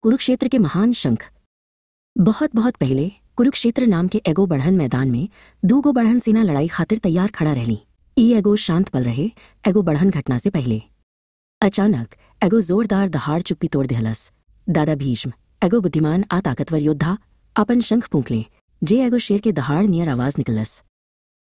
कुरुक्षेत्र के महान शंख। बहुत बहुत पहले कुरुक्षेत्र नाम के एगो बढ़न मैदान में दूगो बढ़न सेना लड़ाई खातिर तैयार खड़ा रहली। ई एगो शांत पल रहे एगो बढ़न घटना से पहले। अचानक एगो जोरदार दहाड़ चुप्पी तोड़ देहलस। दादा भीष्म एगो बुद्धिमान आ ताकतवर योद्धा अपन शंख फूंकले, जे एगो शेर के दहाड़ नियर आवाज निकलस।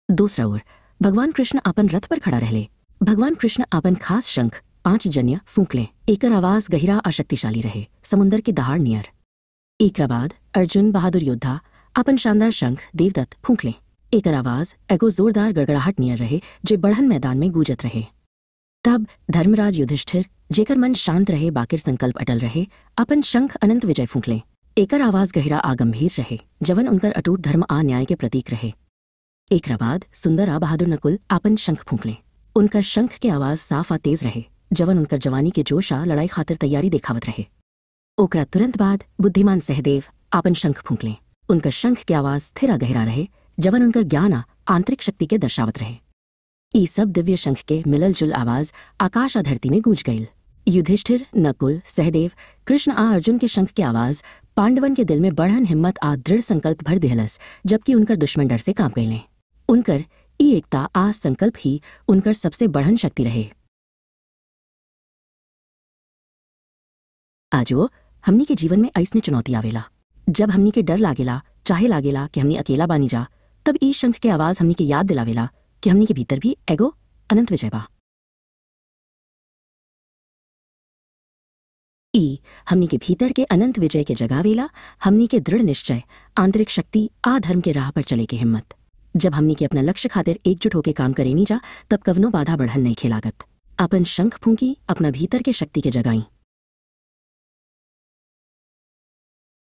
दूसरा ओर भगवान कृष्ण अपन रथ पर खड़ा रहले। भगवान कृष्ण अपन खास शंख पांच जन्य फूंकले। एकर आवाज गहरा आ शक्तिशाली रहे, समुंदर के दहाड़ नियर। एकरा बाद अर्जुन बहादुर योद्धा अपन शानदार शंख देवदत्त फूंकले। एकर आवाज एगो जोरदार गड़गड़ाहट नियर रहे, जे बढ़न मैदान में गूंजत रहे। तब धर्मराज युधिष्ठिर, जेकर मन शांत रहे बाकिर संकल्प अटल रहे, अपन शंख अनंत विजय फूंकले। एकर आवाज गहरा आ गंभीर रहे, जवन उनकर अटूट धर्म आ न्याय के प्रतीक रहे। एकरा बाद सुंदर आ बहादुर नकुल अपन शंख फूंकले। उनकर शंख के आवाज साफ आ तेज रहे, जवन उनकर जवानी के जोश आ लड़ाई खातिर तैयारी देखावत रहे। ओकरा तुरंत बाद बुद्धिमान सहदेव आपन शंख फूंकले। उनकर शंख के आवाज स्थिर आ गहरा रहे, जवन उनकर ज्ञान आ आंतरिक शक्ति के दर्शावत रहे। ई सब दिव्य शंख के मिलल जुल आवाज आकाश आ धरती में गूंज गईल। युधिष्ठिर, नकुल, सहदेव, कृष्ण आ अर्जुन के शंख के आवाज पांडवन के दिल में बढ़न हिम्मत आ दृढ़ संकल्प भर देहलस, जबकि उनकर दुश्मन डर से कांप गईले। उनकर ई एकता आ संकल्प ही उनकर सबसे बढ़न शक्ति रहे। आजो हमनी के जीवन में ऐसने चुनौती आवेला, जब हमनी के डर लागेला, चाहे लागेला कि हमनी अकेला बानी जा, तब ई शंख के आवाज हमनी के याद दिलावेला कि हमनी के भीतर भी एगो अनंत विजय बा। ई हमनी के भीतर के अनंत विजय के जगावेला, हमनी के दृढ़ निश्चय, आंतरिक शक्ति आ धर्म के राह पर चले के हिम्मत। जब हमनी के अपना लक्ष्य खातिर एकजुट होके काम करेनी जा, तब कवनो बाधा बढ़न नहीं खेलागत। अपन शंख फूंकी अपना भीतर के शक्ति के जगाई।